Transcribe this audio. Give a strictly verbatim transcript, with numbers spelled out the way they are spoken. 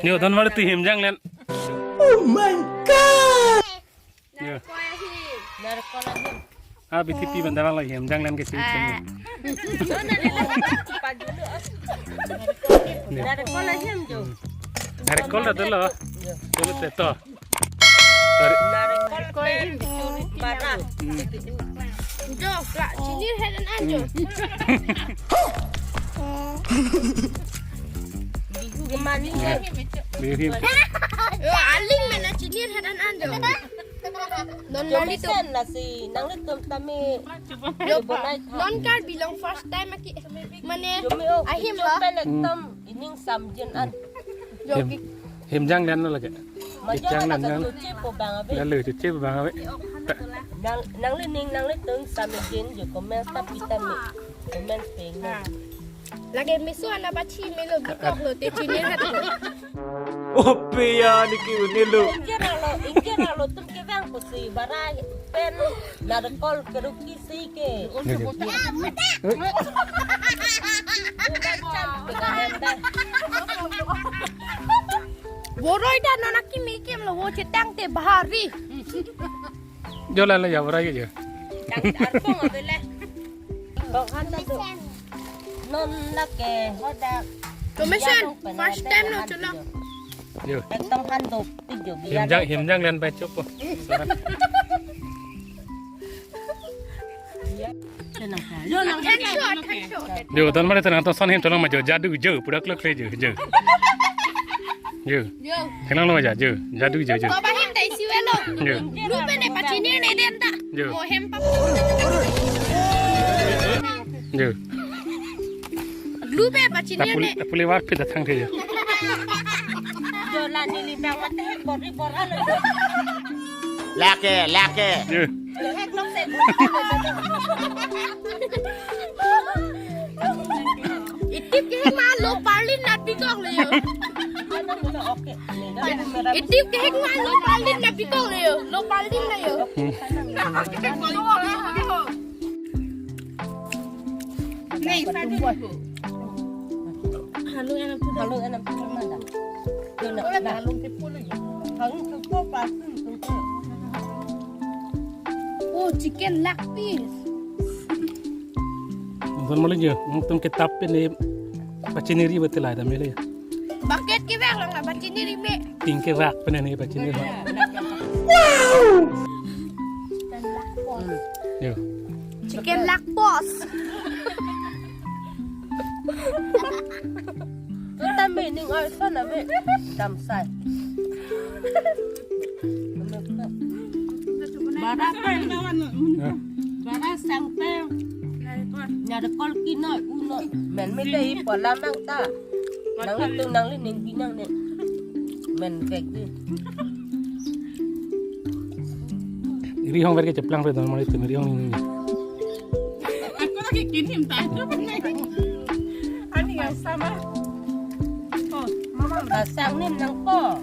Yo, don mari tu hemjang len. Oh my God! Yo. Narkol ahem. Ah, B T P benda lang hemjang len ke sih. Ah. Narkol ahem jo. Narkol dah dulu. Dulu teto. Sorry. Narkol pen bichuri bara. Hmm. Jo, la chinir head an jo. Hmm. Bihu kemani ya. Bihu. Yo, aling mena chinir head an jo. Non jo lali tu. Mesen lasi, nanglitum tame. Jo, bonai tha. Non Karbi Anglong first time aki. Mane, jo me o, ahim jo lo. Pen ekdom ining samjin an. Jo hem, ki- hemjang len lo lagi. Majang len lo. Tuche po bang ave. Lalu tuche po bang ave. Nang, nanglining nanglitum samjin jo comment ta pita me. Comment peng na. Lagi meso ana bachi melo bikok lo te chinir hat. Oh, piya niki unelo. Ingkir alo, ingkir alo tum kevang pusi bara pen narkol keruki si ke. Boroi ta non akimi kem lo wo chetang te bahari. Jo la la ya boroi ke jo. Tang arpong ave le. Bang han ta tu. Non lake hodak. Commission, first time lo chulo. Jo. Ekdom han dok ti jo. Hemjang, hemjang len pai chupo. Yo, nang. Yo, nang. Thank you, thank you. Jo, don mari tenang to son hem tolong ma jo, jadu jo, pura klok le jo, jo. Jo. Jo. Tenang lo ma ja, jo, jadu jo, jo. Baba hem dai si welo. Jo. Lu pe ne pachinir ne den ta. Jo. Mo hem pa. Jo. Lu pe pachinir ne. Tapule, tapule war pe datang ke jo. Jo la neli bang mate hem bori bora lo. Lake, lake. Jo. Itip kehek ma lo parlin na pikok le yo. Itip kehek ma lo parlin na pikok le yo. Lo parlin na yo. Halo, enak tuh. Halo, enak tuh, mana? Tuh, nak, nak. Halo, kepo lagi. Halo, kepo, pasti, kepo. Oh, chicken leg piece. Nonton malu jo, nonton ke tap pe ne pachiniri betul ada mele. Bucket kevang lang la pachiniri me. Ting kevak pe ne pachiniri. Wow! Jo. Chicken leg piece. Tuta mening oi son ave. Damsai. Bara pen. Ya. Bara sang pen. Narkol kinoi unoi. Men mete i pola mang ta. Nang itu nang li ning binang ne. Men kek di. Iri hong verke cheplang pe don mari tu iri hong ni. Ako lagi kinim tayo. Ani yang sama. Oh, mama. Basang nim nang ko.